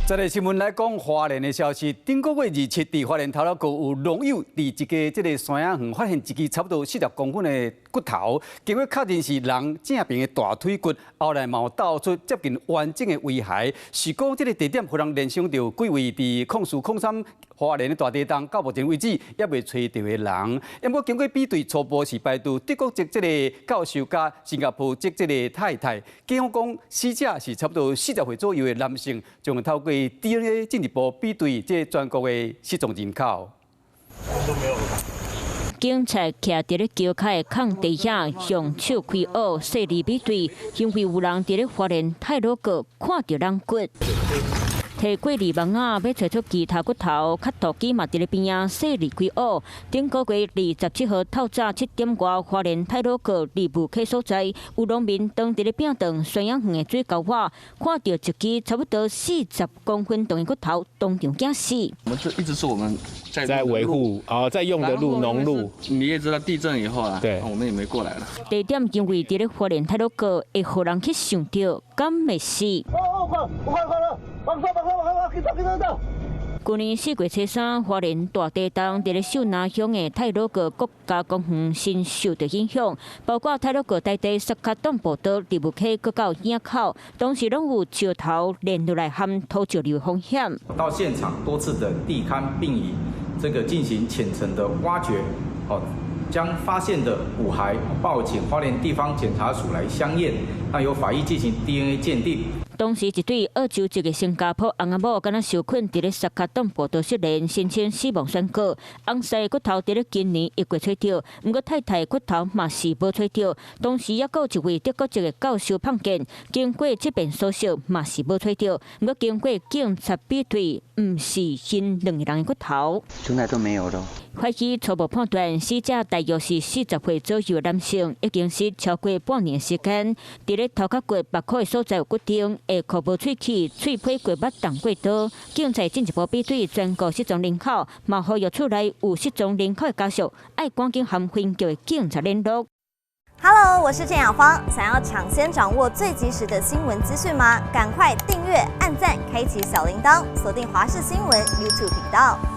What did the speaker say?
再來新聞來講花蓮的消息。頂個月27，佇花蓮太魯閣有農友佇一个這个山仔園發現一支差不多40公分的骨頭，經過確認是人正爿的大腿骨，後來嘛有鬥出接近完整的遺骸。是講這个地點，予人聯想著幾位佇04-03花蓮的大地動，到目前為止猶未揣著的人。毋過經過比對，初步是排除德國籍這个教授佮新加坡籍這个太太。警方講死者是差不多40歲左右的男性，將會透過 DNA 進一步比對這全國的失蹤人口。警察徛佇咧橋跤的空地遐，用手開挖細膩比對，因為有人佇咧花蓮太魯閣看著人骨。提過濾網仔，欲揣出其他骨頭，磕土機嘛佇咧邊仔細膩開挖。頂個月27號透早7點外，花蓮太魯閣離霧溪所在，有農民當佇咧摒斷山仔園的水溝仔，看著一支差不多40公分長的骨頭，當場驚死。我們這一直是我們在維護哦，在用的路農路。你也知道地震以後啊，對，我們也沒過來了。地點因為佇咧花蓮太魯閣，會予人去想著，敢會是？哦，快快快了！往上，往上，往上，去走，去走，走。去年4月初3，花蓮大地動，佇咧秀林鄉的太魯閣國家公園深受著影響，包括太魯閣台地雪卡洞步道、離霧溪閣到嶺口，當時攏有石頭連落來含土石流風險。到現場多次的地勘，並以這個進行淺層的挖掘，哦，將發現的骨骸報請花蓮地方檢察署來相驗，那由法醫進行 DNA 鑑定。當時一對澳洲籍的新加坡翁仔某，敢若受困佇咧雪卡洞步道失聯，申請死亡宣告。翁婿骨頭佇咧今年1月揣著，毋過太太骨頭嘛是無揣著。當時猶閣有一位德國籍的教授碰見，經過這遍搜索嘛是無揣著。毋過經過警察比對，毋是𪜶兩个人的骨頭。從來都沒有咯。法醫初步判斷，死者大約是40歲左右的男性，已經死超過半年時間。佇咧頭殼骨縛箍的所在有骨釘，下頦無喙齒，喙皮過捌動過刀。警察進一步比對全國失蹤人口，嘛呼籲厝內有失蹤人口的家屬，愛趕緊和分局的警察聯絡。 Hello，我是鄭雅芳。想要搶先掌握最及時的新聞資訊嗎？趕快訂閱、按讚、開啟小鈴鐺，鎖定華視新聞 YouTube 頻道。